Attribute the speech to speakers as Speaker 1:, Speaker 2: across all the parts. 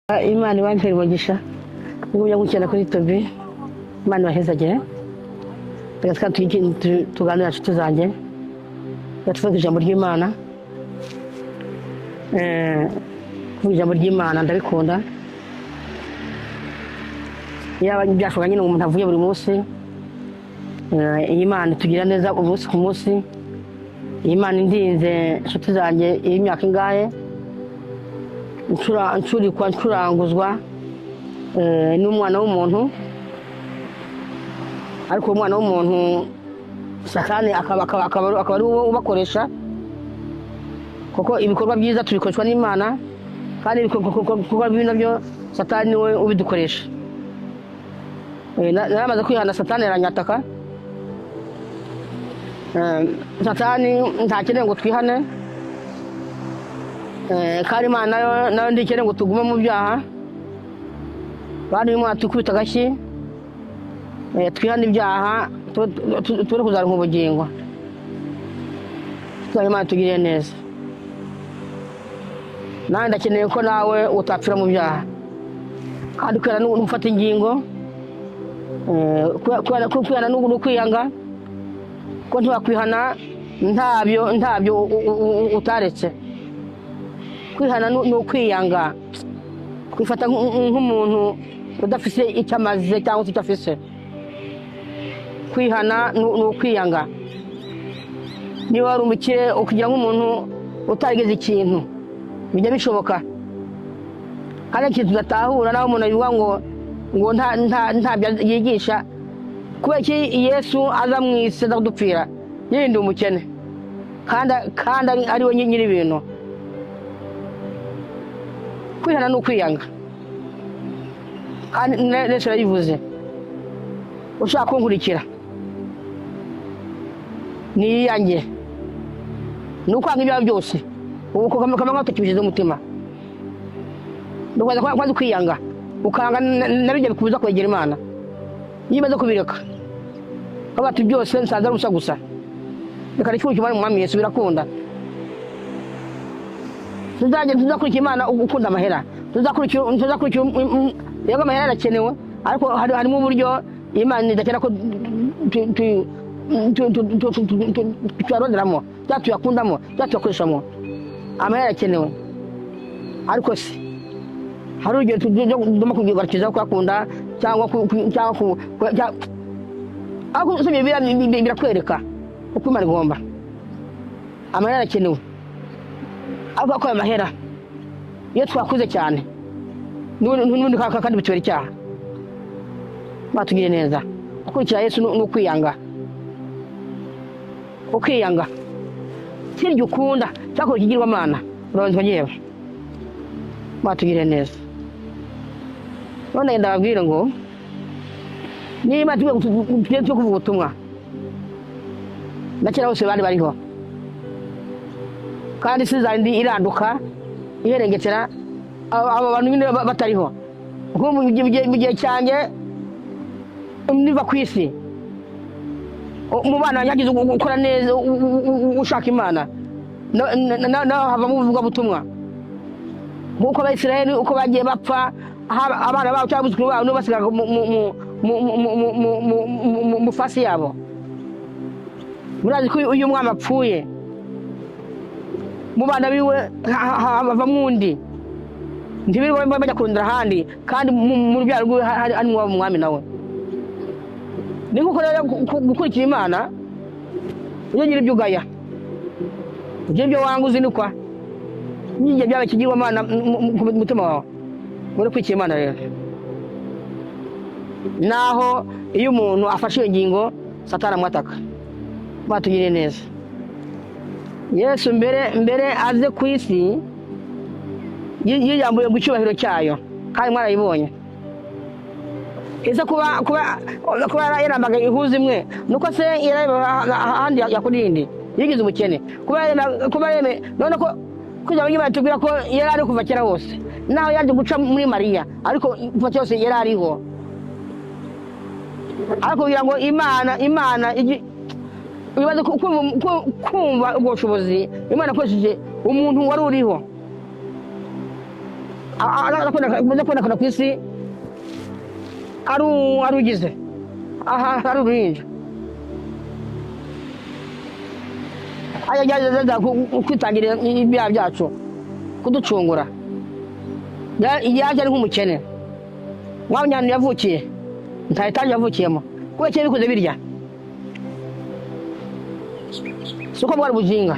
Speaker 1: Imana ibampere umugisha ngumya gukina kuri Tobi. Imana ibahezagire. Reka tuganira, nshuti zanjye. Reka tuvuge ijambo ry'Imana. Kuvuga ijambo ry'Imana ndabikunda. Yaba byashoboka nyine umuntu avuye buri munsi. Iyi Imana itugira neza umunsi ku munsi. Iyi Imana indinze, inshuti zanjye, iyi myaka ingahe ncurikwa, ncuranguzwa n'umwana w'umuntu, ariko uwo mwana w'umuntu Satani akaba ari we ubakoresha, kuko ibikorwa byiza tubikoreshwa n'Imana, kandi ibikorwa bibi nabyo Satani niwe ubidukoresha. Naramaze kwihana, Satani aranyataka. Satani ntakeneye ngo twihane. Kandi Imana nayo ntikeneye ngo tugume mu byaha. Bantu b'Imana, tukubita agashyi, twihane ibyaha, tubone kuzaronka ubugingo. Tuzabe Imana tugiriye neza. Nawe ndakeneye ko nawe utapfira mu byaha, kandi kwihana ni gufata ingingo. Kwihana ni ukwiyanga, ko ntiwakwihana ntabyo utaretse. Kwihana ni ukwiyanga, kwifata nk'umuntu udafise icyo amaze cyangwa se icyo afise. Kwihana ni ukwiyanga. Niba wari umukire, ukugira nk'umuntu utarigeze ikintu, bijya bishoboka. Kandi ikintu tudatahura, naho umuntu abivuga ngo ntabyo yigisha, kubera iki Yesu aza mu isi, aza kudupfira, yirinda umukene, kandi ari we nyiri ibintu? Kwihana ni ukwiyanga, kandi Yesu yarabivuze: "Ushaka kunkurikira niyiyange." Ni ukwanga ibyawe byose, ubu kama nk'aho utakibishyize umutima, ni ukubanza kwanza kwiyanga, ukanga na bijya bikubuza kwegera Imana. Iyo umaze kubireka, ukavuga ati: "Byose nsanze ari ubusa gusa, reka n'icyuma kimara mu Mwami Yesu," birakunda. Tuzajya tuzakurikira Imana ukunda amahera, tuzakurikira. Yego, amahera arakenewe, ariko harimo uburyo Imana idakena ko tuyaronderamo cyangwa tuyakundamo cyangwa tuyakoreshamo. Amahera arakenewe, ariko se hari urugero tugomba kugarukirizaho kuyakunda cyangwa ariko usomye Bibiliya birakwereka uko Imana igomba. Amahera arakenewe, ariko ko ayo mahera iyo twakuze cyane n'ubundi kandi bitubera icyaha. Batugiriye neza. Gukurikira Yesu ni ukwiyanga, ukiyanga kirya ukunda cyakora ikigirwamana, urabanza ukagiheba. Batugiriye neza. None ndababwira ngo niba tugiye kuvuga ubutumwa, na kera hose bari bariho, kandi isi zandi iranduka iherengetera abo bantu nyine batariho. Kuko mu gihe cyanjye niva ku isi, mu bana yagize gukora neza, ushaka Imana, naho havamo ubuvugabutumwa, nk'uko Abayisiraheli uko bagiye bapfa, abana babo cyangwa abuzukuru babo nibo basigaga mu fasi yabo. Murazi ko iyo umwami apfuye, mu bana biwe havamo undi, ntibirirwa bajya kurondera ahandi, kandi mu rubyaro rwiwe harimo uwaba umwami nawe. Ni nk'uko rero gukurikira Imana, ujye ugira ibyo ugaya, ugire ibyo wanga, uzinikwa n'igihe byaba ikigirwamana ku mutima wawe muri kurikira Imana. Rero naho iyo umuntu afashe iyo ngingo, Satani amwataka. Batugiriye neza. Yesu mbere aze ku isi, yiyambuye ngo icyubahiro cyayo, kandi mwarayibonye. Ese kuba yarambaga ihuzu imwe, nuko se yareba ahandi yakora iyindi? Yigize umukene kuba yeme. None ko kugira ngo batubwira ko yari ari kuva kera hose, naho yaje guca muri Mariya, ariko kuva kera hose yari ariho. Ariko kugira ngo Imana ibaze kumva ubwo bushobozi Imana akoresheje umuntu wari uriho. Aza kubonekana ku isi ari ugize aha ari uruhinja, aza kwitangira ibyaha byacu, kuducungura. Yaje ari nk'umukene. Wa munyantu yavukiye nta etaje yavukiyemo, kubera ko yabikoze birya si uko bwari ubujinga.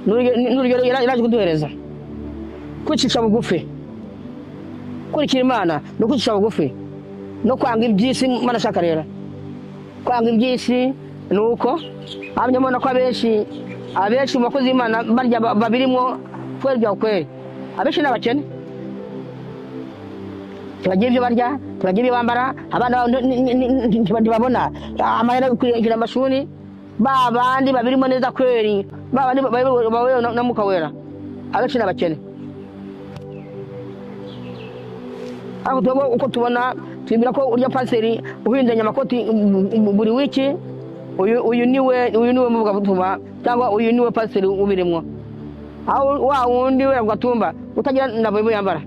Speaker 1: N'urugero yaraje kuduhereza kwicisha bugufi, kurikira Imana no kwicisha bugufi no kwanga iby'isi. Imana ashaka rero kwanga iby'isi, ni uko hamwe mbona ko abenshi mu bakozi b'Imana barya babirimo kweri bya kweri, abenshi ni abakene, ntibagira ibyo barya, ntibagira ibyo bambara, abana babo ntibabona amahera yo kwishyura amashuri. Ba bandi babirimo neza kweri, ba bandi babayeho na Mwuka Wera, abenshi ni abakene. Ariko twebwe uko tubona, twibwira ko urya pasiteri uhindanya amakoti buri wiki, uyu niwe muvugabutumwa, cyangwa uyu niwe pasiteri ubirimwo, aho wa wundi we gatumba utagira na bubu yambara,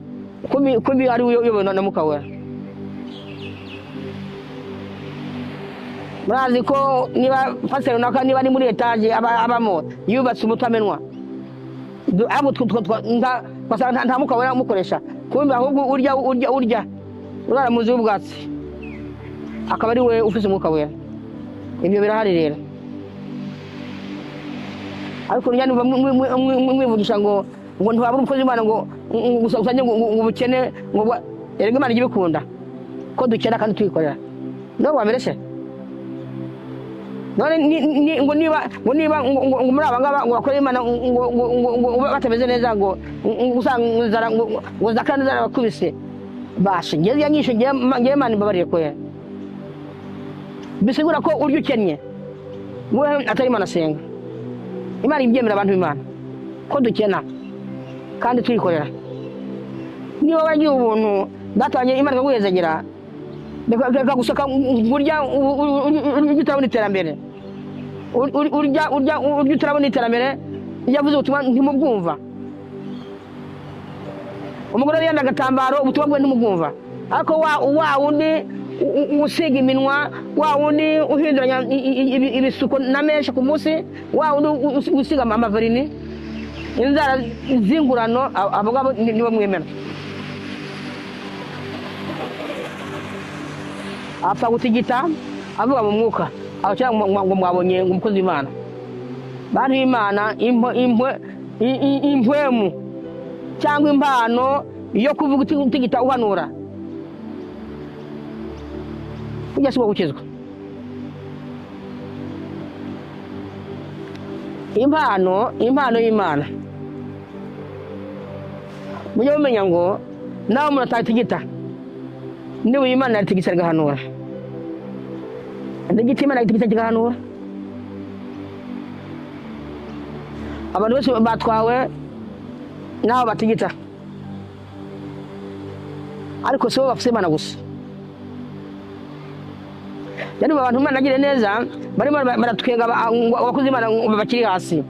Speaker 1: kumbi ari we uyobowe na Mwuka Wera. Murazi ko niba pasiteri runaka, niba ari muri etaje abamo yubatse umutamenwa, ahubwo basanga nta Mwuka Wera umukoresha, kumbi ahubwo urya urara mu nzu y'ubwatsi akaba ari we ufise Umwuka Wera. Ibyo birahari rero. Ariko njya numva mwivugisha ngo ntiwabura umukozi w'Imana, ngo gusa usanye ngo ubukene, ngo erega Imana ijya ibikunda ko dukena kandi tuyikorera. Niho wamerese none ngo niba ngo muri aba ngaba ngo bakore Imana ngo batameze neza, ngo usanga inzara ngo zakana zarabakubise, bashe ngeze yanyishe. Ngewe Imana imbabariye kwera, bisigura ko urya ukennye we atari Imana asenga. Imana ibyemera, abantu b'Imana, ko dukena kandi tuyikorera. Niba wagiye ubuntu datanye Imana ikaguhezagira, reka guseka urya urya utarabona iterambere, urya utarabona iterambere. Iyo avuze ubutumwa ntimubwumva. Umugore yari yambaye agatambaro, ubutumwa bwe ntimubwumva. Ariko wa wundi usiga iminwa, wa wundi uhinduranya ibisuko na menshi ku munsi, wa wundi usiga amaverini, inzara z'ingurano, abo ngabo nibo mwemera. Apfa gutigita avuga mu mwuka aho, cyangwa ngo mwabonye ngo umukozi w'Imana. Bantu b'Imana, impwemu cyangwa impano yo kuvuga utigita uhanura, ujya si gukizwa. Impano y'Imana, mujye mumenya ngo nawe umuntu atatigita, niba Imana yatigisa igahanura, ndigiti Imana yatigisa kigahanura. Abantu bose batwawe n'abo batigita, ariko si bo bafise Imana gusa. Yani abantu Imana agire neza barimo baratwenga ngo abakozi Imana ngo bakiri hasi,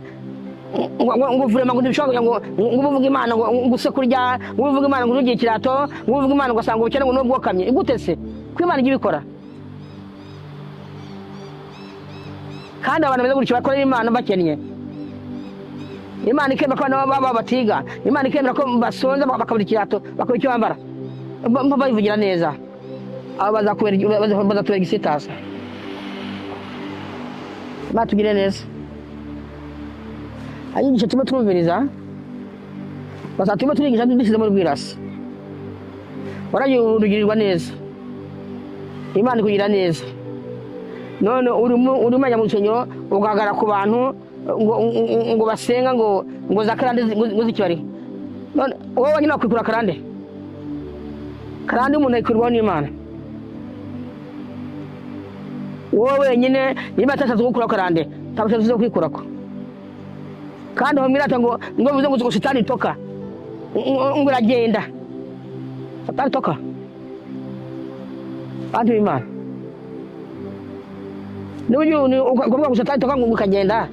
Speaker 1: ngo vraiment ngo ntibishobora kugira ngo uvuge Imana ngo use kurya, ngo uvuge Imana ngo ntugire ikirato, ngo uvuge Imana ngo asanga ubukene ngo n'ubwokamye. Gute se ko Imana ijya ibikora? Kandi abantu bameze gutyo bakorera Imana bakennye, Imana ikemera ko abana babo batiga, Imana ikemera ko basonza bakabura ikirato, bakabura icyo bambara, bayivugira neza. Abo bazatubera igisitaza. Batugire neza, ayigisha turimo turumviriza, basa turimo turigisha dushyizemo ubwirasi. Waragiye urugirirwa neza, Imana ikugira neza, none urimo urajya mu rusengero ugahagarara ku bantu ngo basenga ngo za karande ngo zikibariho. None wowe wenyine wakwikura karande? Karande umuntu ayikurwaho n'Imana. Wowe wenyine niba atashatse gukuraho karande, ntabwo ushatse kwikurako. Kandi aho mwirata ngo bivuze ngo shitani toka, ngo iragenda, satani toka. Bantu b'Imana, niba ugiye ukuvuga ngo satani toka ngo ikagenda,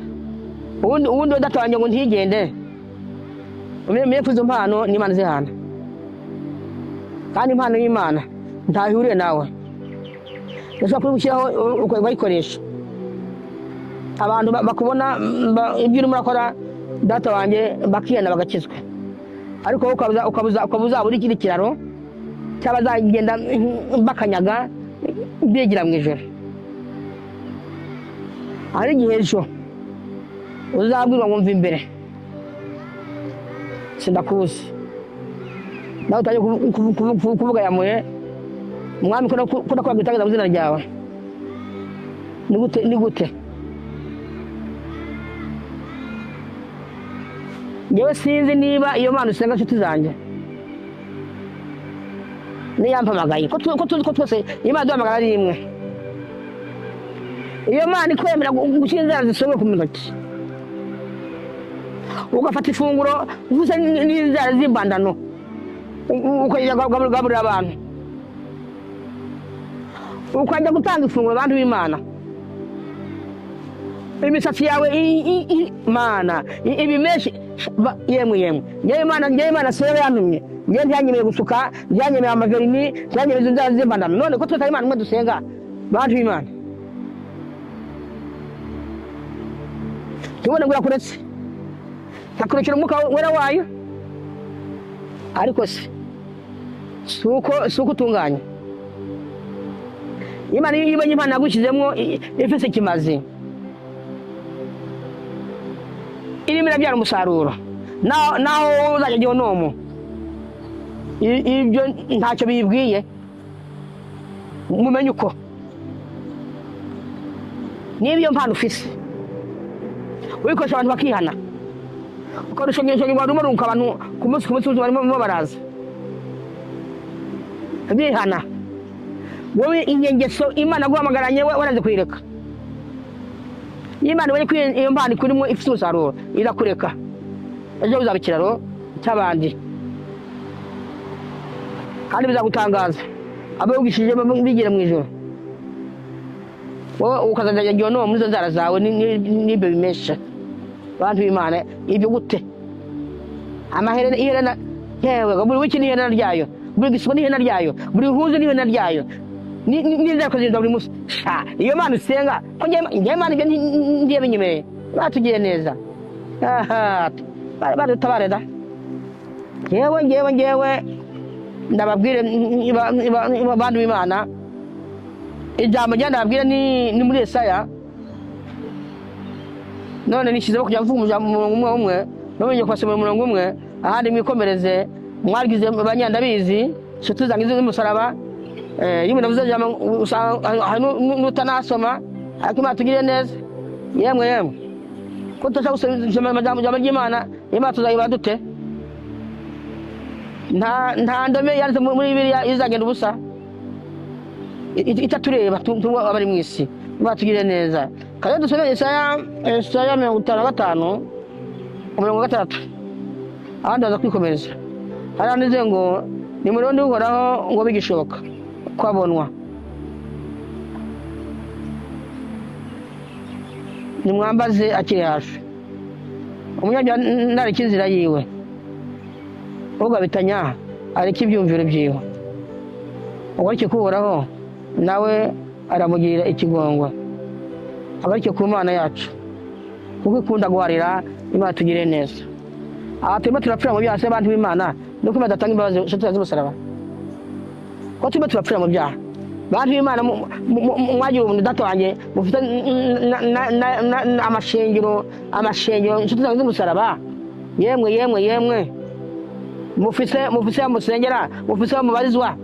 Speaker 1: ubundi udatabanje ngo ntigende, umenye ko izo mpano n'Imana zihana. Kandi impano y'Imana ntaho ihuriye nawe, ushobora kubishyiraho ukayikoresha. Abantu bakubona ibyo urimo urakora, data wanjye, bakihana bagakizwa, ariko wowe ukabuza buri ikindi kiraro cy'abazagenda bakanyaga bigira mu ijoro. Hari igihe ejo uzabwirwa ngo mva imbere, sindakuzi. Nawe utangiye kuvuga yamuye umwami ko nakora igitangaza mu izina ryawe. Ni gute? Ni gute? Njyewe sinzi niba iyo Mana usenga, inshuti zanjye, niyampamagaye, ko tuzi ko twese Imana duhamagara ari imwe. Iyo Mana ikwemera gushyira inzara zisonga ku ntoki, ugafata ifunguro uvuze n'inzara z'imbandano, ukajya kugaburira abantu, ukajya gutanga ifunguro abantu b'Imana, imisatsi yawe Mana ibimeshi yemwe yemwe. Njyewe Imana, njyewe Imana sebe yantumye, njyewe ntiyanyemeye gusuka, ntiyanyemeye amaverini, ntiyanyemeye izo nzara z'imbandano. None ko twese ari Imana imwe dusenga, bantu b'Imana, tubone ngo irakuretse, ikakurekera umwuka wera wayo. Ariko se si uko utunganye? Imana iyo ibonye impano yagushyizemo ifise ikimazi, irimo irabyara umusaruro, naho wowe uzajya gihenomu, ibyo ntacyo biyibwiye. Mumenye uko niba iyo mpano ufise uyikoresha abantu bakihana, ukarusha ngo barunguka abantu ku munsi ku munsi barimo baraza bihana, wowe inyengeso Imana guhamagaranye we waraze kuyireka. Iyo Imana ibonye ko iyo mpano ikurimo ifite umusaruro, irakureka. Ejo uzaba ikiraro cy'abandi, kandi bizagutangaza abo wigishije bigira mu ijoro, wowe ukazajya gihenomu muri izo nzara zawe n'ibyo bimesha. Bantu b'Imana, ibyo gute? Amaherena, iherena, yewe, buri wiki n'iherena ryayo, buri gisigo n'iherena ryayo, buri huzu n'iherena ryayo, n'inzara ukazinda buri munsi. Sha, iyo Mana usenga, ko njyewe Mana ibyo ngiye binyemereye, batugiriye neza. Aha, badutabare da. Njyewe njyewe njyewe ndababwire, bantu b'Imana, ijambo njye ndababwire ni muri Yesaya. None nishyizeho kujya mvuga umurongo umwe umwe, none ngiye kubasomera umurongo umwe, ahandi mwikomereze. Mwagize banyandabizi, inshuti zanjye z'umusaraba. Iyo umuntu avuze ijambo usanga hari n'utanasoma, ariko Imana tugiriye neza. Yemwe yemwe, ko tutashaka gusoma ijambo ry'Imana, Imana tuzayibara dute? Nta ndome yanditse muri Bibiliya izagenda ubusa itatureba abari mu isi. Imana tugiriye neza. Kandi dusome Yesaya 55 umurongo wa 6, ahandi baza kwikomereza. Haranditse ngo: "Nimuronde Uhoraho ngo bigishoboka kwabonwa, nimwambaze akiri hafi. Umunyabyaha nareke inzira yiwe, ugabitanya areke ibyumviro byiwe, ugaruke kuhoraho nawe aramugirira ikigongwe, agaruke ku Mana yacu kuko ikunda guharira." Imana tugire neza. Aha turimo turapfira mu byaha se, bantu b'Imana, nuko Imana idatanga imbabazi, inshuti z'umusaraba? Ko turimo turapfira mu byaha, bantu b'Imana, mwagira ubuntu, data wanjye, mufite amashengero, amashengero, inshuti zanjye z'umusaraba, yemwe yemwe yemwe, mufise aho musengera, mufise aho mubarizwa,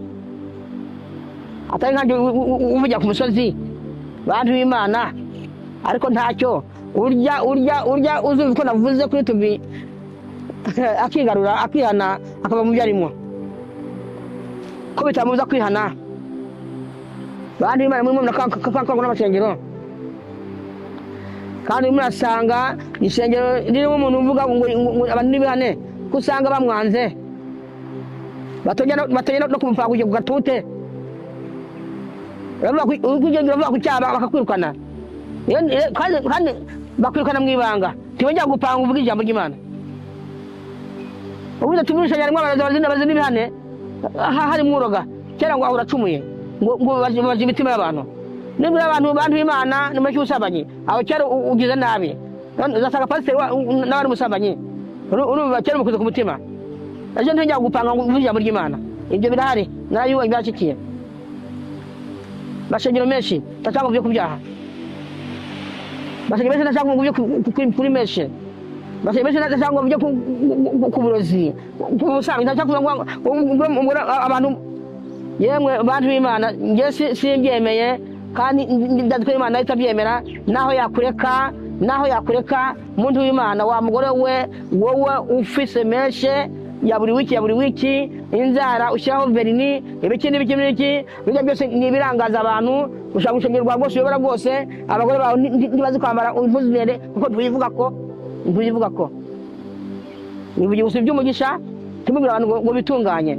Speaker 1: atari nkanjye uvugira ku musozi, bantu b'Imana. Ariko ntacyo, urya urya urya uzumva ko navuze kuri tubi akigarura, akihana, akava mu byo arimo, ko bitamubuza kwihana. Bantu b'Imana, muri murakangwa n'amashengero, kandi murasanga isengero ririmo umuntu uvuga ngo abantu nibihane, ko usanga bamwanze, batongera no kumupanga ku gatute. Uravuga ku cyaha bakakwirukana, kandi bakwirukana mu ibanga, ntibongera gupanga uvuga ijambo ry'Imana. Ubuze tumurisha harimo abarozi bazina n'ibihane. Harimo uroga kera ngo ahora acumuye, ngo baje imitima y'abantu. Nibura abantu b'Imana nimureke ubusambanyi. Aho kera ugize nabi. None uzasanga pasiteri nawe ari umusambanyi. Urumva kera umukoze ku mutima, ejo ntijya gupanga ngo uvuge ijambo ry'Imana. Ibyo birahari, narabibonye, byarashikiye mashengero menshi. Ndashaka ngo ku byaha, mashengero menshi, ndashaka ngo uvuge kuri menshi, mashengero menshi, ndashaka ngo uvuge ku burozi, ku busambanyi. Ndashaka kuvuga ngo abantu, yemwe bantu b'Imana, njye simbyemeye, kandi ndazi ko Imana itabyemera. Naho yakureka, naho yakureka, muntu w'Imana, wa mugore we, wowe ufise mèches ya buri wiki, ya buri wiki, inzara ushyiraho vernis, ibiki n'ibiki n'ibiki, bijya byose ni ibirangaza abantu. Ushaka gushengerwa rwose, uyobora rwose, abagore bawe ntibazi kwambara impuzu ndende, kuko ntuyivuga ko nivugira gusa iby'umugisha. Tumubwira abantu ngo bitunganye,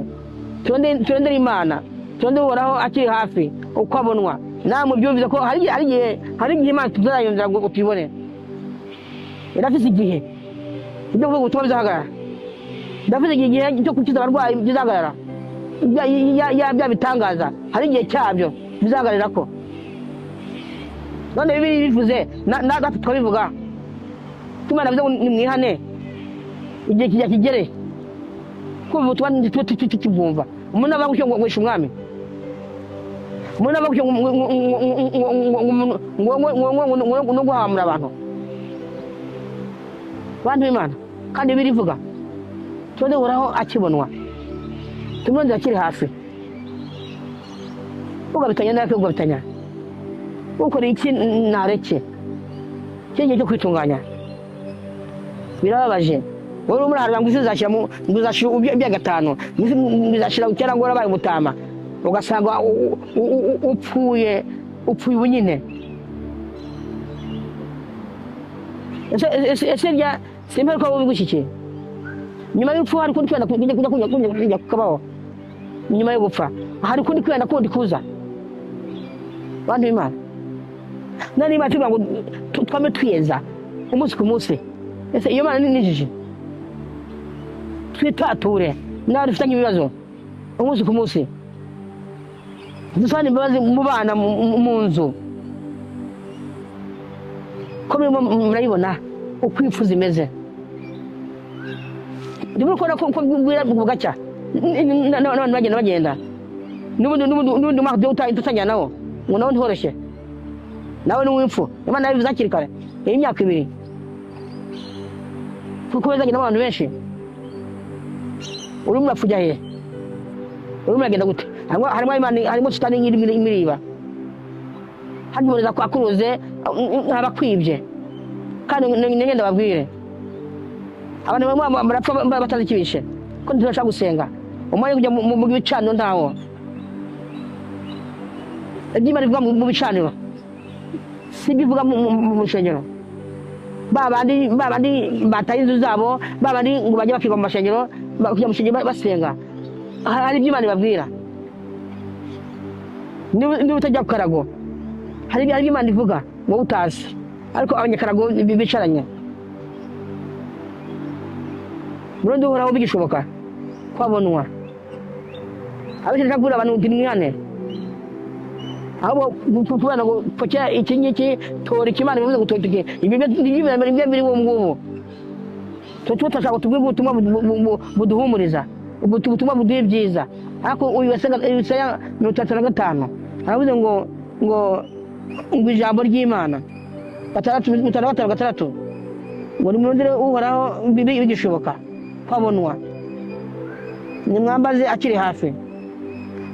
Speaker 1: turondere Imana, turondere Uhoraho akiri hafi uko abonwa. Nawe mubyumvise ko hari igihe Imana tuzayumvira ngo tuyibone. Irafise igihe ibyo kuvuga ubutumwa bizahagarara, irafise igihe cyo gukiza abarwayi bizahagarara, bya bitangaza hari igihe cyabyo bizahagarara. Ko none Bibiliya bivuze, natwe tukabivuga ko Imana bivuze ngo nimwihane, igihe kijya kigere kumva ubutumwa tukibwumva. Umuntu ava gutyo ngo wishe umwami, umuntu ava gutyo ngo no guhamura abantu, bantu b'Imana. Kandi Bibiliya ivuga tubanze Uhoraho akibonwa, tumurondere akiri hafi. Ugabitanya nawe, ugabitanya ukora iki? Nareke iki gihe cyo kwitunganya. Birababaje, wowe urimo uraharira ngo isi izashyira ngo izashyira ibya gatanu, ngo isi ngo izashyira kera, ngo warabaye umutama, ugasanga upfuye, upfuye ubu nyine. Ese rya simperuka wowe bigushyikiye nyuma y'urupfu? Hari ukundi kwenda kujya kukabaho nyuma yo gupfa, hari ukundi kwenda kundi kuza, bantu b'Imana. None Imana tuvuga ngo twame twiyeza umunsi ku munsi. Ese iyo Mana ni injiji? Twitature nawe dufitanye ibibazo umunsi ku munsi, dusane imbabazi mu bana, mu nzu, ko murimo murayibona uko impfu zimeze. Ndimo kubona ko bwira bugacya n'abantu bagenda bagenda, n'ubundi mwaka tugiye dutangira nawo, ngo nawo ntihoroshye, nawe ni uw'impfu. Imana yabivuze hakiri kare, iyi myaka 2, kuko bizagenda abantu benshi. Urimo urapfa ujya hehe? Urimo uragenda gute? Harimo Imana, harimo shitani irimo imiriba hano, uboneza ko akuruze abakwibye. Kandi nenge ndababwire, abantu bamwe barapfa batazi ikibishe, ko ntibashaka gusenga. Umwanya wo kujya mu bicaniro ntawo. Ibyo Imana ivuga mu bicaniro si ibyo ivuga mu rusengero. Ba bandi bataye inzu zabo, ba bandi ngo bajye bakiga mu mashengero, kujya mu rusengero basenga, hari ibyo Imana ibabwira. Niba utajya ku karago, hari ibyo Imana ivuga wowe utazi, ariko abanyakarago bicaranye. Burundi Uhoraho bigishoboka kwabonwa, abenshi ndashaka kubwira abantu ngo nimwihane, ahubwo kubana ngo pokera iki ngiki, tora iki Imana ivuze ngo tora iki. Ibyo nibyo biri ubu ngubu. Tuba turashaka tubwire ubutumwa buduhumuriza, ubutumwa buduha ibyiza. Ariko uyu Yesaya 35 aravuze ngo ijambo ry'Imana gatandatu, 55 6, ngo nimurondere Uhoraho bigishoboka kwabonwa, nimwambaze akiri hafi.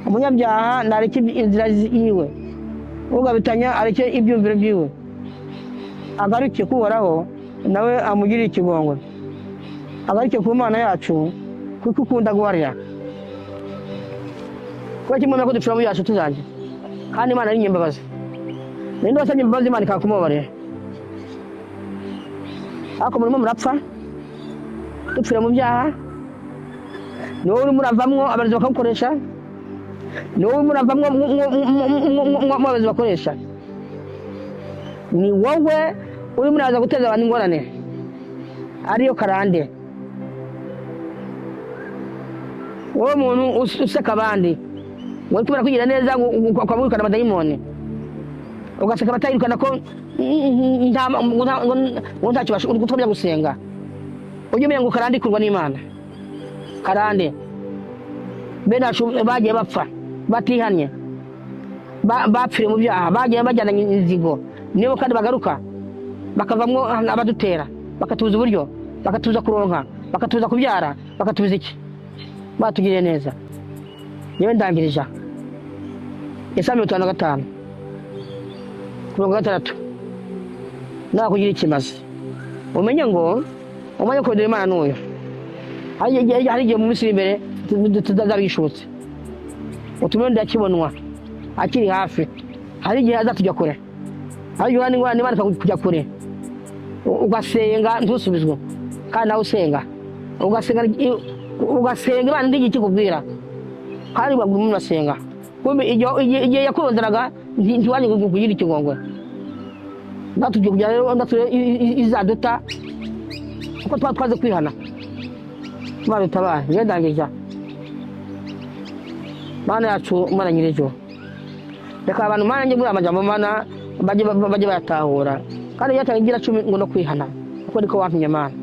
Speaker 1: Umunyabyaha nareke inzira yiwe, ugabitanya areke ibyumviro byiwe, agaruke kuhoraho, nawe amugirire ikigongwe, agaruke ku Mana yacu, kuko ikunda guharira. Kuba kimwe ko dupfira mu yacu tuzajya, kandi Imana ari nyembabazi. Ninde wasabye imbabazi Imana ikakumubabarira? Ariko murimo murapfa, dupfira mu byaha. Ni wowe urimo uravamwo, abarezi bakagukoresha. Ni wowe urimo uravamwo, abarezi bakoresha. Ni wowe urimo uraza guteza abantu ingorane, ariyo karande. Wowe muntu useka abandi, wari kubera kwigira neza ngo ukaba wirukana amadayimoni, ugaseka abatayirukana ko ngo ntacyo gutuma gusenga. Ujye umenya ngo karande ikurwa n'Imana. Karande bene wacu bagiye bapfa batihannye, bapfiriye mu byaha, bagiye bajyana inzigo nibo, kandi bagaruka bakavamwo abadutera, bakatubuza uburyo, bakatubuza kuronka, bakatubuza kubyara, bakatubuza iki. Batugiriye neza. Yewe, ndangirije aha. Yesaya 55 ku 6: nakugira ikimazi, umenye ngo umanye kurondera Imana n'uyu. Hari igihe mu minsi iri imbere tutazabishutse, utume ndakibonwa akiri hafi. Hari igihe azatujya kure, hari igihe n'ingorane Imana ikakujya kure, ugasenga ntusubizwe, kandi nawe usenga, ugasenga, ugasenga, Imana ntigire icyo ikubwira, kandi baguma umuntu asenga. Kumbe igihe yakuronderaga ntiwaje kugira ikigongwe. Natujye kugira rero natwe izaduta kuko tuba twaze kwihana. Imana itabare. Njye ndangije. Mana yacu, Mana nyir'ijuru, reka abantu, Mana, njye muri amajambo, Mana, bajye bayatahura, kandi yatanga igira cumi ngo no kwihana, kuko niko wampinye, Mana.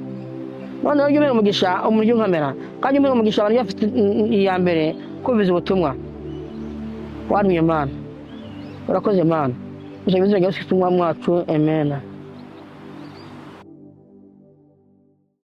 Speaker 1: Noneho ujye umera umugisha umuryo unkamera, kandi ujye umera umugisha abantu bafite iya mbere kumviza ubutumwa wantumye. Mana, urakoze. Mana, gusa bizina rya Yesu Kristo umwami wacu, amen.